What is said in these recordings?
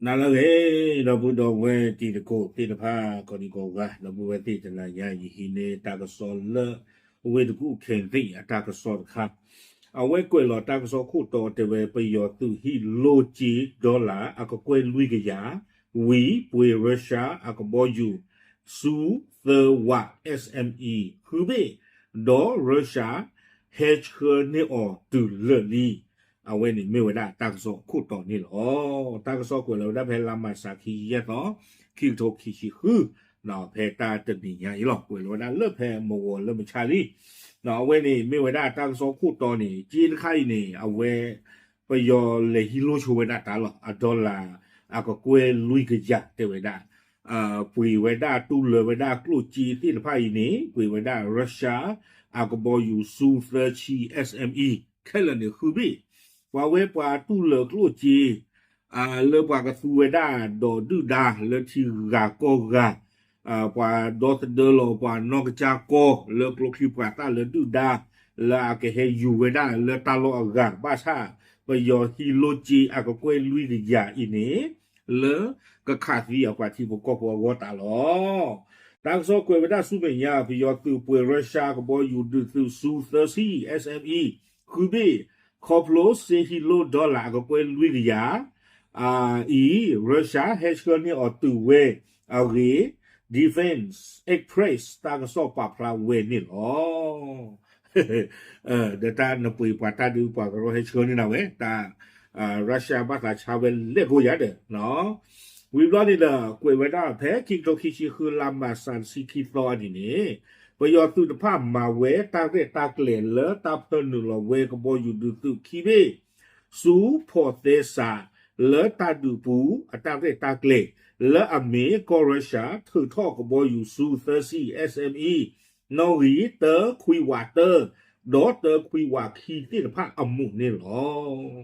နၤလၢအဂ့ၤ ဒီပုၢ်ဒီဝဲၢ်တံၤသကိးသ့ၣ်တဖၣ် ကိးဒံကိးဂၤ ဒီပုၢ်ဝဲၢ်သ့ၣ်တနၤညါ ယဟံးန့ၢ်တၢ်ကစီၣ်လၢ ဝ့ၢ်တကူၣ်ခဲသ့ၣ်အတၢ်ကစီၣ်တခါ, အဝဲကွဲးလီၤတၢ်ကစီၣ်ခိၣ်တီတဲဝဲ ပယီၤသုးဟံးလိၢ်က့ dollar အကကွဲၢ်လွံၢ်ကယၤ ဝံၤပှ့ၤ Russia အကဘီယူၤ ဆူသၢဝး SME ဃုဘ့ၣ်, ဒီး Russia ဟဲဆှၢန့ၢ်အီၤတုၤလၢာ်လံ. အဝဲန့ၣ်မ့ၢ်ဝဲဒၣ်တၢ်ကစီၣ်ခိၣ်တီန့ၣ်လီၤ. တၢ်ကစီၣ်ကွဲးလီၤဝဲဒၣ်ဖဲလါမၢ်ၡး ခံဆံယဲၢ်သီ, ခံကထိခံဆံဃု, ဖဲတၢ်တနံၤညါအံၤလီၤ. ကွဲးလီၤဝဲဒၣ်လၢဖဲမုၢ်ဂီၤလၢမုၢ်ဆါလံ. အဝဲန့ၣ်မ့ၢ်ဝဲဒၣ်တၢ်ကစီၣ်ခိၣ်တီန့ၣ် က့တခါအံၤန့ၣ် အဝဲ ပယီၤလဲၤဟံးလိၢ်ဆိဝဲဒၣ်တၢ်လီၤ. အ dollar အကကွဲၢ်လွံၢ်ကယၤတဲဝဲဒၣ် ပှ့ၤဝဲဒၣ်တူၢ်လၢာ်ဝဲဒၣ်ကျိၣ်စ့သ့ၣ်တဖၣ်အံၤန့ၣ် ပှ့ၤဝဲဒၣ် Russia အကဘီယူၤဆူသၢဆံ SME ခဲလၢာ်န့ၣ်ဃုဘ့ၣ်, ပှၤဝဲပှၤတူၢ်လၢာ်ကျိၣ်စ့ လၢပှၤကသူဝဲဒၣ်ဒီးဒုၣ်ဒါလၢထံဂၤကီၢ်ဂၤ, ပှၤဒီသဒၢလီၤပှၤနီၢ်ကစၢ်ကီၢ်လၢကျိချံပှၤသၣ်လၢဒုၣ်ဒါ, လၢအကဟဲယူၤဝဲဒၣ်လၢတၢ်လီၢ်အဂၤ ဘၣ်ဆၣ် ပယီၤဟံးလိၢ်က့အကကွဲၢ်လွံၢ်ကယၤအံၤန့ၣ် လၢကခးသံအပှၤထံဖိကီၢ်ဖိအဂီၢ်တၢ်လီၤ. တၢ်ကစီၣ်ကွဲးဝဲဒၣ်ဆူမဲာ်ညါ ပယီၤသုးပှ့ၤ Russia ကဘီယူၤဒုးသုးဆူသၢဆံ SME ဃုဘ့ၣ်, ခီဖျိစ့ဟံးလိၢ် dollar အကကွဲၢ်လွံၢ်ကယၤ အံၤ Russia ဟဲဆှၢန့ၢ်အီၤတုၤဝဲအဂ့ၢ် Defense Express တၢ်ကစီၣ်ပာ်ဖျါဝဲန့ၣ်လီၤ. ဒီးတၢ်နပှ့ၤပှၤတၢ်ဒုးပှၤကရီဟဲဆှၢန့ၢ်နၤဝဲ တၢ် Russia ဘၣ်သးဆါဝဲလဲၣ်ကိးယၤဒီး ဝံၤဘျီန့ၣ်ဒီး ကွဲးဝဲဒၣ်ဖဲခံကထိခံဆံဃု လါမၢ်ၡးတဆံခံသီအနံၤန့ၣ် ပယီၤသုးတဖၣ်မၤဝဲတၢ်ရဲၣ်တၢ်ကျဲၤလၢတၢ်ဖၢနုာ်လီၤဝဲကဘီယူၤဒုးသုးခံဘ့ၣ် ဆူဖီၣ်သဲစး လၢတၢ်ဒုးပူၤအတၢ်ရဲၣ်တၢ်ကျဲၤ လၢအမ့ၢ်ကီၢ် Russia ထုးထီၣ်ကဘီယူၤဆူသၢဆံ SME နီၣ်ဂံၢ်တၢခွံဝးတၢ ဒီးတၢခွံဝးခံသ့ၣ်တဖၣ်အမူးန့ၣ်လီၤ.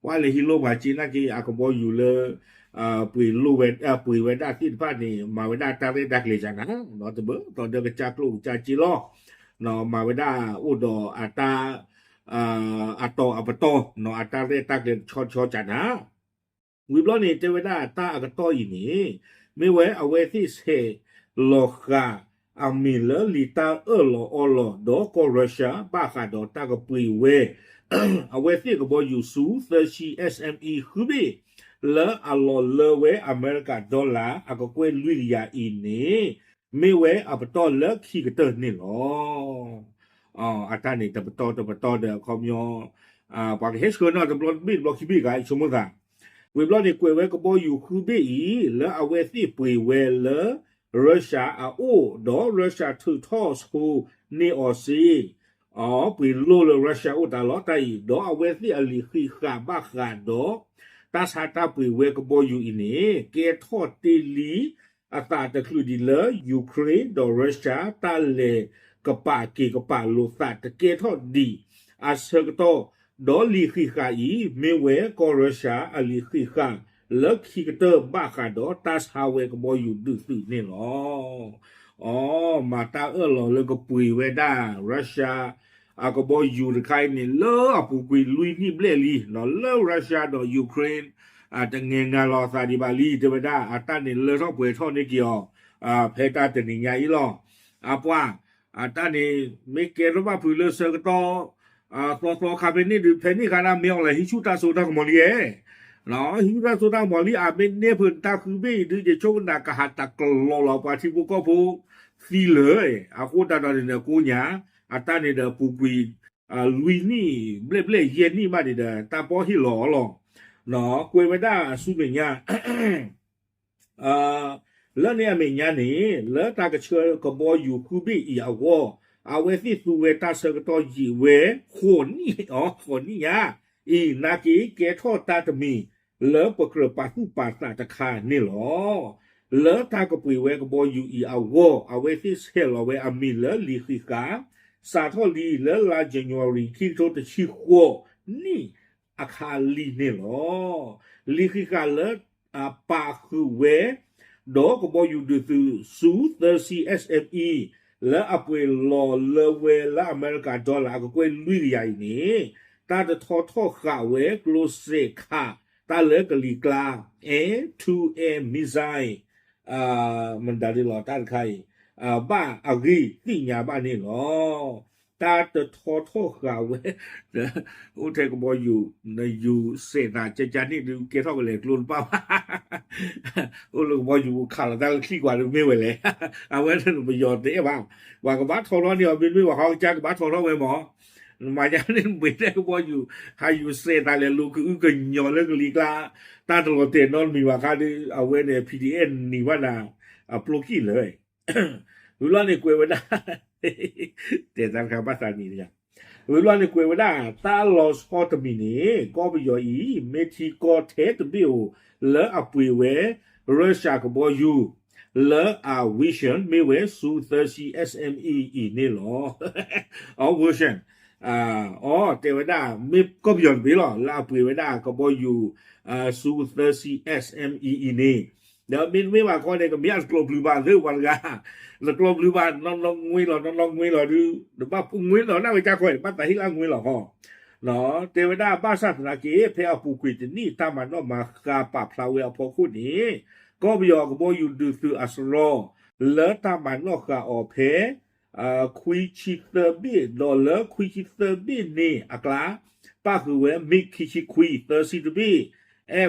ပှၤလဲၤဟံးလိၢ်ပှၤစ့နာ်က့ အကဘီယူၤလၢ ပှ့ၤလိၢ်ဝဲ ပှ့ၤဝဲဒၣ်သ့ၣ်တဖၣ်န့ၣ် မၤဝဲဒၣ်တၢ်ရဲၣ်တၢ်ကျဲၤယၤနၤ, ဒီးတဘၢသီဒၢကစၢ်ကျိၣ်ကစၢ်စ့လီၤ. မၤဝဲဒၣ်အိၣ်ဒီးအတၢ် အတီၤအပတီၢ် အတၢ်ရဲၣ်တၢ်ကျဲၤတဆီတဆီကနၤ ဝံၤဘျီန့ၣ် တဲဝဲဒၣ်တၢ်အကတီၢ်အံၤန့ၣ် မ့ၢ်ဝဲအဝဲသ့ၣ်ဆဲးလီၤဃာ်အမံၤလၢလံာ်တၢ်အၢၣ်လီၤအီလီၤ ဒီးကီၢ် Russia ဘၣ်ဃးဒီးတၢ်ကပှ့ၤဝဲ အဝဲသ့ၣ်ကဘီယူၤဆူသၢဆံ SME ဃုဘ့ၣ် လၢအလီၤလၢဝဲအမဲရကၤ dollar အကကွဲၢ်လွံၢ်ကယၤအံၤန့ၣ် မ့ၢ်ဝဲအပတီၢ်လၢခံကတၢၢ်န့ၣ်လီၤ. အတၢ်န့ၣ်တပတီၢ်တပတီၢ်ဒီးအခီပညီ ပှၤကဟဲဆှၢန့ၢ်တဘျီတဘ့ၣ်တဘျီခံဘ့ၣ်ဂၤ ယဆိကမိၣ်သး, ဝံၤဘျီန့ၣ် ကွဲးဝဲကဘီယူၤဃုဘ့ၣ်အံၤ လၢအဝဲသ့ၣ်ပှ့ၤဝဲလၢ Russia အအိၣ် ဒီး Russia ထုးထီၣ်ဆိန့ၢ်အီၤစ့ ပှ့ၤလိၢ်လၢ Russia အိၣ်တၢ်လီၢ်တၢ်အံၤ ဒီးအဝဲသ့ၣ်အလံာ်ဃံးဃာ်ဘၣ်ဃးဒီး တၢ်ဆါတၢ်ပှ့ၤဝဲကဘီယူၤအံၤန့ၣ် ကဲထီၣ်တ့ၢ်လံအသးတချုးဒံးလၢ Ukraine ဒီး Russia တၢ်လဲၤကပာ်က့ၤကပာ်လိာ်သးတကဲထီၣ်ဒံးအဆၢကတီၢ်, ဒီးလံာ်ဃံးဃာ်အံၤ မ့ၢ်ဝဲကီၢ် Russia အလံာ်ဃံးဃာ် လၢခံကတၢၢ်ဘၣ်ဃးဒီးတၢ်ဆါဝဲကဘီယူၤဒုးသုးန့ၣ်လီၤ. အ မၤတၢ်အၢၣ်လီၤလၢကပှ့ၤဝဲဒၣ် Russia အကဘီယူၤတခါအံၤန့ၣ် လၢအပူၤကွံာ်လွံၢ်နံၣ်ဘျဲၣ်လံ လၢ Russia ဒီး Ukraine တငဲၤနၤလီၤအသးဒံးဘၣ်လံ တဲဝဲဒၣ် အတၢ်န့ၣ်လၢထီၣ်ပှဲၤထီၣ်န့ၢ်က့ၤအီၤ ဖဲတၢ်တနံၤညါအံၤလီၤ. အပှၤ အတၢ်န့ၣ် မ့ၢ်ကဲထီၣ်ဘၣ်ဖုးလၢဆၢကတီၢ် သီသီခါဖဲန့ၣ်ဒုး ဖဲန့ၣ်ခါဒၣ် မ့ၢ်အီၤလဲၤဟံးဆူၣ်တၢ်စိတၢ်ကမီၤလံဧါ ဟံးဆူၣ်တၢ်စိတၢ်ကမီၤလံ အမ့ၢ်န့ၢ်ဖုးတၢ်ဃုဘ့ၣ်အံၤဒုး ယဆိကမိၣ်ကဟးတကလီၤလီၤပှၤထံဖိကီၢ်ဖိသံလၢာ် အဃိသတးဒီးန့ၣ်ဒီးကိးညါ အတၢ်န့ၣ်ဒီးပူၤကွံာ် လွံၢ်နံၣ်ဘျဲၣ်ဘျဲၣ်ယဲၢ်နံၣ်မးန့ၣ်ဒီး တၢ်ပီၢ်ဟ့ၣ်လီၤအီၤလီၤ. ကွဲးဝဲဒၣ်ဆူမဲာ်ညါ လၢန့ၣ်အမဲာ်ညါန့ၣ် လၢတၢ်ကဆှၢကဘီယူၤဃုဘ့ၣ်အံၤအဂီၢ် အဝဲသ့ၣ်သူဝဲတၢ်ဆၢကတီၢ်ယံာ်ဝဲ ဃိးနံၣ် ဃိးနံၣ်ညါ အံၤနာ်က့ ကဲထီၣ်တၢ်တမံၤ လၢပကြၢးပာ်သူၣ်ပာ်သးတခါန့ၣ်လီၤ. လၢတၢ်ကပှ့ၤဝဲကဘီယူၤအံၤအဂီၢ် အဝဲသ့ၣ်ဆဲးလီၤဝဲအမံၤလၢလံာ်ဃံးဃာ် စးထီၣ်လံလၢလါ January ခံကထိတဆံဃိးနံၣ်အခါလံန့ၣ်လီၤ. လံာ်ဃံးဃာ်လၢ အပာ်ဃုာ်ဝဲ ဒီးကဘီယူၤဒုးသုးဆူသၢဆံ SME လၢအပှ့ၤလီၤလၢဝဲလၢအမဲရကၤ dollar အကကွဲၢ်လွံၢ်ကယၤအံၤန့ၣ် တၢ်တထီထီၣ်ဃာ်ဝဲကျိစဲးခး တၢ်လၢကလံၤကျါ air to air missile မတၤဒ်လီၤ တၢ်တခါအံၤ ဘၣ်အဂ့ၢ်သ့ၣ်ညါဘၣ်န့ၣ်လီၤ. တၢ်တထီထီၣ်ဃာ်ဝဲ အိၣ်ထဲကဘီယူၤ နယူၤစဲးသးကကန့ၣ်ဒုး ကဲထီၣ်ကလဲၤကျိတဘၣ်ဘၣ် အိၣ်လၢကဘီယူၤခးလီၤတၢ်လၢချံၣ်ကွၢ်ဒုးမ့ၢ်ဝဲလဲၣ် အဝဲန့ၣ်ပယီၤတဲဘၣ် ပှၤကဘၣ်ထီထီၣ်န့ၣ်အီၤ မ့တမ့ၢ်ပှၤဟီကစၢ်ကဘၣ်ထီထီၣ်ဝဲမၢ် မၤညါန့ၣ် မ့ၢ်ထဲကဘီယူၤ ဟးယူၤစဲးသးလဲၤလူၤကအုကညီလၢကလံၤကျါ တၢ်တလီၤတဲာ်နီတမံၤဘၣ်ခါဒုး အဝဲန့ၣ် P D F နံၤဘၣ်နၤ အပျိကံၣ်လၢ ဝံၤလီၤန့ၣ်ကွဲးဝဲဒၣ် တဲတၢ်တခါဘၣ်သးနံၤတယၤ ဝံၤလီၤန့ၣ်ကွဲးဝဲဒၣ် တၢ်လီၤဆီတမံၤန့ၣ် ကီၢ်ပယီၤအံၤ မ့ၢ်ထံကီၢ်ထဲတဘ့ၣ်ဧိၤ လၢအပှ့ၤဝဲ Russia ကဘီယူၤ လၢအ version မ့ၢ်ဝဲ Su thirty S M E အံၤန့ၣ်လီၤ. အ version အတဲဝဲဒၣ် မ့ၢ်ကီၢ်ပယီၤတဘ့ၣ်လီၤ လၢအပှ့ၤဝဲဒၣ်ကဘီယူၤ Su thirty S M E အံၤန့ၣ် ဒီးမ့တမ့ၢ်ဘၣ်ခီန့ၣ် ကမ့ၢ်အတကျိၤပျုၤဘၣ်သ့ပှၤတဂၤ တကျိၤပျုၤဘၣ် နီၢ်နီၢ်ငွ့လီၤ နီၢ်နီၢ်ငွ့လီၤဒုး တဘၣ်ငွ့လီၤ နၢ်ဝဲကၢ်ခီ ဘၣ်သးဟ့ၣ်လၢငွ့လီၤဃီ တဲဝဲဒၣ်ဘၣ်ဆၣ်သနာ်က့ ဖဲအပူၤကွံာ်တနံၣ် တၢ်မၤနီၣ်မၤဃါပာ်ဖျါဝဲအဖီခိၣ်န့ၣ် ကီၢ်ပယီၤကဘီယူၤဒုးသုးအစရီ လၢတၢ်မၤနီၣ်ဃာ်အီၤဖဲ ခွံဆံသၢဘ့ၣ် ဒီးလၢခွံဆံသၢဘ့ၣ်န့ၣ်အကျါ ပၣ်ဃုာ်ဝဲ MiG ခံဆံခွံ သၢဆံတဘ့ၣ်,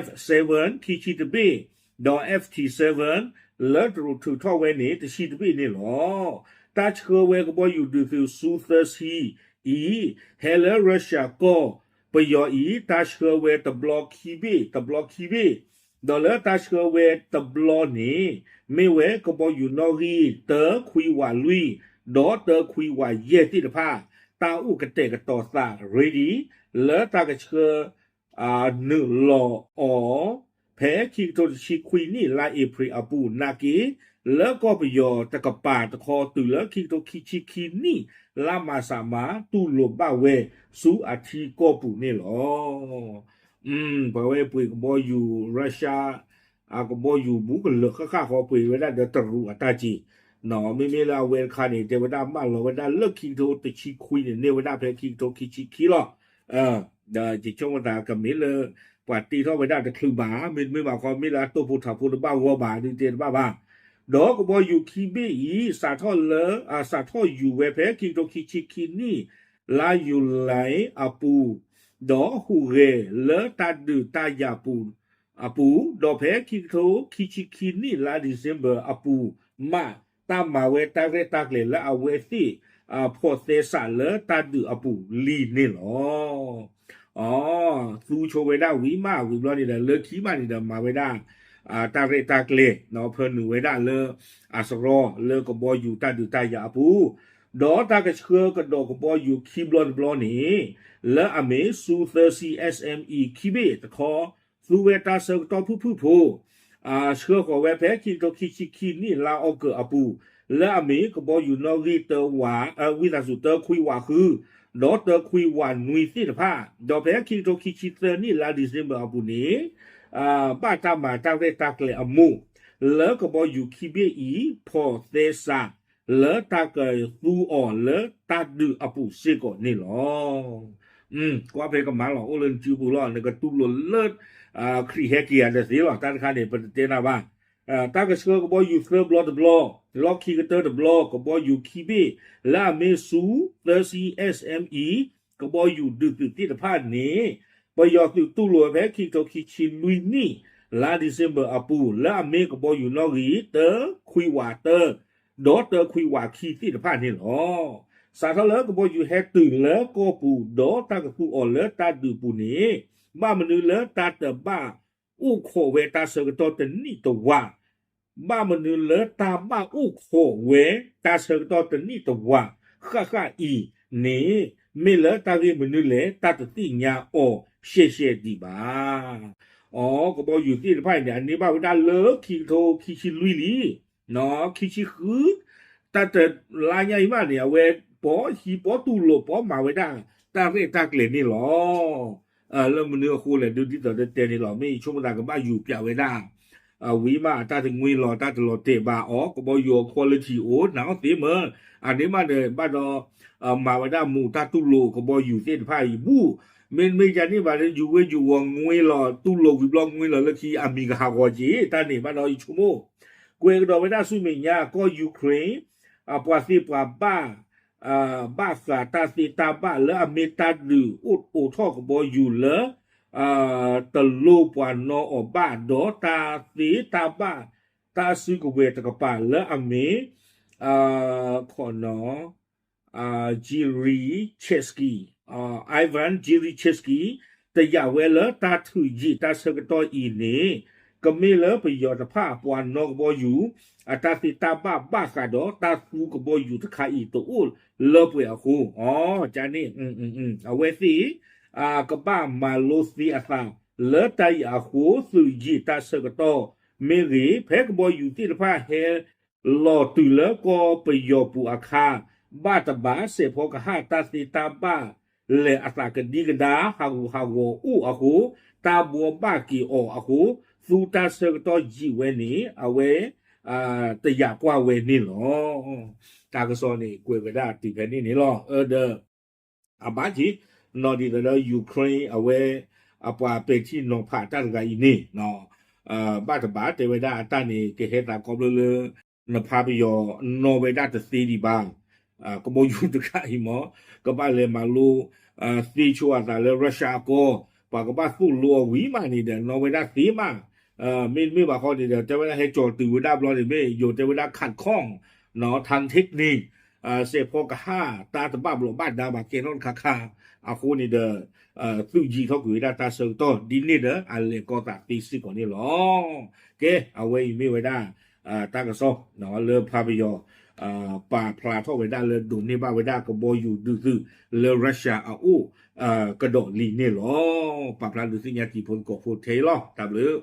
F seven ခံဆံတဘ့ၣ်, ဒီး F T seven လၢတရူးထုးထီၣ်ဝဲန့ၣ် တဆံတဘ့ၣ်န့ၣ်လီၤ. တၢ်ဆှၢဝဲကဘီယူၤဒုးသုး Su thirty အံၤ ဟဲလၢ Russia ကီၢ်ပယီၤအံၤ တၢ်ဆှၢဝဲတဘျီခံဘ့ၣ် တဘျီခံဘ့ၣ် ဒီးလၢတၢ်ဆှၢဝဲတဘျီန့ၣ် မ့ၢ်ဝဲကဘီယူၤနီၣ်ဂံၢ် တၢခွံဝးလွံၢ် ဒီးတၢခွံဝးယဲၢ်သ့ၣ်တဖၣ် တၢ်အိၣ်ကတဲာ်ကတီၤသး ready လၢတၢ်ကဆှၢ နုာ်လီၤအီၤ ဖဲခံကထိတဆံခွံနံၣ် လါအ့ဖြ့ၣ်အပူၤ နာ်က့ လၢကီၢ်ပယီၤတကပၤတခီ တုၤလၢခံကထိခံဆံခံနံၣ် လါမၤစးမး တူၢ်လိာ်ဘၣ်ဝဲ ဆူအထံကီၢ်ပူၤန့ၣ်လီၤ. ပဝဲပှ့ၤကဘီယူၤ Russia အကဘီယူၤဘူးကလၢာ်ဃၣ်ဃၣ်ဃီ ပှ့ၤဝဲဒၣ်ဒီးတရူးအတၢ်က့ၤ မ့မ့ၢ်လၢအဝဲတခါန့ၣ် တဲဝဲဒၣ်မၢလီၤဝဲဒၣ်လၢခံကထိတဆံခွံန့ၣ် န့ၢ်ဝဲဒၣ်ဖဲခံကထိခံဆံခံလီၤ. ဒီးယဆိကမိၣ်သးကမ့ၢ်လၢ ပှၤတ့ထီၣ်ဝဲဒၣ်တချုးဘၣ် မ့တမ့ၢ်ဘၣ်ခီ မ့ၢ်လၢအတိၢ်ဖိထးဖိတဘၣ်ဂီၢ်ဘၣ်ဒုးတဲတဘၣ်ဘၣ်. ဒီးကဘီယူၤခံဘ့ၣ်အံၤ စးထီၣ်လၢ စးထီၣ်ယူၤဝဲဖဲခံကထိခံဆံခံနံၣ် လါယူၤလံအပူၤ ဒီးဟူးဂဲၤလၢတၢ်ဒုးတၢ်ယၤပူၤ အပူၤ, ဒီးဖဲခံကထိခံဆံခံနံၣ် လါ December အပူၤမး တၢ်မၤဝဲတၢ်ရဲၣ်တၢ်ကျဲၤလၢအဝဲသ့ၣ် ဖီၣ်သဲစးလၢတၢ်ဒုးအပူၤလံန့ၣ်လီၤ. အ သူဆိဝဲဒၣ်ဝံၤမး ဝံၤဘျီန့ၣ်ဒီး လၢခံမးန့ၣ်ဒီး မၤဝဲဒၣ် တၢ်ရဲၣ်တၢ်ကျဲၤ ဖၢနုာ်ဝဲဒၣ်လၢ အစရီ လၢကဘီယူၤတၢ်ဒုးတၢ်ယၤအပူၤ, ဒီးတၢ်ကဆှၢကဒီးကဘီယူၤခံဘျီတဘျီန့ၣ် လၢအမ့ၢ် Su thirty S M E ခံဘ့ၣ်တခီ သူဝဲတၢ်ဆၢကတီၢ်ဖုၣ်ဖုၣ်ဖိ ဆှၢဃီၤဝဲဖဲခံကထိခံဆံခံနံၣ် လါအီကူးအပူၤ, လၢအမ့ၢ်ကဘီယူၤနီၣ်ဂံၢ်တၢဝး ဝံသးစူၤ တၢခွံဝးဃု ဒီးတၢခွံဝးနွံသ့ၣ်တဖၣ်, ဒီးဖဲခံကထိခံဆံသၢနံၣ် လါ December အပူၤန့ၣ် ဘၣ်တၢ်မၤတၢ်ရဲၣ်တၢ်ကျဲၤအမိၢ် လၢကဘီယူၤခံဘ့ၣ်အံၤ ဖီၣ်သဲစး လၢတၢ်ကသူအီၤလၢတၢ်ဒုးအပူၤစ့ၢ်ကီးန့ၣ်လီၤ. ကွၢ်ဖဲကမၤလီၤ အိၣ်လၢနစုပူၤလီၤ နကတူၢ်လိာ်လၢ ခရံာ်ဟဲက့ၤယၤတသ့လီၤ တၢ်တခါန့ၣ် ပတတဲနၤဘၣ်. တၢ်ကဆှၢကဘီယူၤသၢဘျီတဘျီ, လီၢ်ခံကတၢၢ်တဘျီ ကဘီယူၤခံဘ့ၣ် လၢအမ့ၢ် Su thirty S M E ကဘီယူၤဒုးသုးသ့ၣ်တဖၣ်န့ၣ် ပယီၤသုးတူၢ်လိာ်ဝဲဖဲခံကထိခံဆံလွံၢ်နံၣ် လါ December အပူၤ လၢအမ့ၢ်ကဘီယူၤနီၣ်ဂံၢ် တၢခွံဝးတၢ ဒီးတၢခွံဝးခံသ့ၣ်တဖၣ်န့ၣ်လီၤ. စးထီၣ်လၢကဘီယူၤဟဲတုၤလၢကီၢ်ပူၤ ဒီးတၢ်ကသူအီၤလၢတၢ်ဒုးပူၤန့ၣ် ဘၣ်မနုၤလၢတၢ်တဘၣ်အိၣ်ခိးဝဲတၢ်ဆၢကတီၢ်တနံၣ်တဝး ဘၣ်မနုၤလၢတၢ်ဘၣ်အိၣ်ခိးဝဲတၢ်ဆၢကတီၢ်တနံၣ်တဝး ဃၣ်ဃၣ်အံၤန့ၣ် မ့ၢ်လၢတၢ်ဂ့ၢ်မနုၤလဲၣ် တၢ်တသ့ၣ်ညါအီၤရှဲရှဲဒံးဘၣ်. အ ကဘီယူၤသ့ၣ်တဖၣ်အံၤန့ၣ် အန့ၢ်ဘၣ်ဝဲဒၣ်လၢခံကထိခံဆံလွံၢ်လံ ခံဆံဃု တၢ်တလါညါအံၤမးန့ၣ် အဝဲပီၢ်ဟံးပီၢ်တူၢ်လိာ် ပီၢ်မၤဝဲဒၣ် တၢ်ရဲၣ်တၢ်ကျဲၤန့ၣ်လီၤ. လၢမနုၤအဃိလဲၣ် ဒ်သိးတတဲန့ၣ်လီၤ မ့ၢ်ယဆိကမိၣ်သးကဘၣ်ယူၤပျးဝဲဒၣ် ဝံၤမး အတၢ်တငွ့လီၤ တၢ်တလီၤတဲာ်ဘၣ်အီၤ ကဘီယူၤအ quality အိၣ် နာ်အီၤသ့မ့ၢ် အန့ၣ်မးဒီး ဘၣ်ဒီး မၤဝဲဒၣ်မူးတၢ်တူၢ်လိာ်ကဘီယူၤသ့ၣ်တဖၣ်အံၤဘူၣ် မ့တမ့ၢ်ယၤန့ၣ်ဘၣ်လၢ ယူၤဝ့ယူၤဝီၤငွ့လီၤ တူၢ်လိာ်ဝံၤဘျီငွ့လီၤလၢခံ အမံၤကဟးဂီၤက့ၤ တၢ်န့ၣ်ဘၣ်ဒီးယဆိကမိၣ် ကွဲးကဒီးဝဲဒၣ်ဆူမဲာ်ညါ ကီၢ် Ukraine ပှၤသ့ပှၤဘၣ် ဘၣ်ဃးတၢ်သ့တၢ်ဘၣ်လၢအမ့ၢ်တၢ်ဒုးအိၣ်ထီၣ်ကဘီယူၤလၢ တလိပှၤနီအီၤဘၣ်ဒီးတၢ်သ့တၢ်ဘၣ် တၢ်စုကဝဲၤတကပၤလၢအမ့ၢ် ခီနီၤ Gerichevsky Ivan Gerichevsky တယာ်ဝဲလၢတၢ်ထုးယံာ်တၢ်ဆၢကတီၢ်အံၤန့ၣ် ကမ့ၢ်လၢပယီၤတဖၣ်ပှၤနီကဘီယူၤ အတၢ်သ့တၢ်ဘၣ်ဘၣ်ဃးဒီးတၢ်သူကဘီယူၤတခါအံၤတအိၣ်လၢပှဲၤအဃိ အန့ၣ် အဝဲသ့ၣ် ကဘၣ်မၤလိသ့အသး လၢတၢ်အံၤအဃိ သုးယံာ်တၢ်ဆၢကတီၢ်မ့ၢ်ဂ့ၤ ဖဲကဘီယူၤသ့ၣ်တဖၣ်ဟဲလီၤတုၤလၢကီၢ်ပယီၤပူၤအခါ ဘၣ်တဘၣ် စဲးဖီကဟၣ်တၢ်သ့တၢ်ဘၣ် လဲၤအသးကဒံကဒါ ဟးဂူာ်ဟးဂီၤအိၣ်အဃိ တၢ်ဘှီဘၣ်က့ၤအီၤအဃိ သူတၢ်ဆၢကတီၢ်ယံာ်ဝဲန့ၣ် အဝဲ တယာ်ကွၢ်ဝဲန့ၣ်လီၤ. တၢ်ကစီၣ်န့ၣ် ကွဲးဝဲဒၣ်တုၤဖဲန့ၣ်န့ၣ်လီၤ. အဒီး အဘၣ်က့ၤ နီၢ်ဒ်သိးဒီး Ukraine အဝဲ အပှၤပဲာ်ထံနီၤဖးတၢ်တဂၤအံၤန့ၣ် ဘၣ်တဘၣ်တဲဝဲဒၣ်အတၢ်န့ၣ် ကဟဲသးကီဘျၢလၢ နဖးပယီၤနီၣ်ဝဲဒၣ်တသ့ဒံးဘၣ် ကဘီယူၤတခါအံၤမ့ၢ် ကဘၣ်လဲၤမၤလိ သ့ဆိအသးလၢ Russia အကီၢ် ပှၤကဘၣ်သိၣ်လိအီၤဝံၤမးန့ၣ်ဒီး နီၣ်ဝဲဒၣ်သ့မး မ့တမ့ၢ်ဘၣ်ဃီန့ၣ်ဒီး တဲဝဲဒၣ်ဟဲကၠီၤတုၤဝဲဒၣ်ဘျီန့ၣ် မ့ၢ်ယိၤတဲဝဲဒၣ် ခးခီၣ် ထၣ်ထ့ၣ်န့ၣ် စဲးဖီကဟၣ် တၢ်တဘၣ်ဘျီးဘၣ်ဒါဘၣ်ကဲထီၣ်တခါခါ အဃိန့ၣ်ဒီး သုးယံာ်ထီၣ်ကွံာ်ဝဲဒၣ်တၢ်ဆၢကတီၢ် ဒ်န့ၣ်ဒီး အလဲၤကီသးသ့စ့ၢ်ကီးန့ၣ်လီၤ. ကဲ အဝဲအံၤမ့ၢ်ဝဲဒၣ် တၢ်ကစီၣ် လၢဖးပယီၤ ပာ်ဖျါထီၣ်ဝဲဒၣ်လၢဒိးန့ၢ်ဘၣ်ဝဲဒၣ်ကဘီယူၤဒုးသုးလၢ Russia အအိၣ် ကဒီးလံန့ၣ်လီၤ. ပာ်ဖျါဒုးသ့ၣ်ညါတံၤဖိသကိးဖိထဲအံၤလီၤ. တၢ်ဘျုး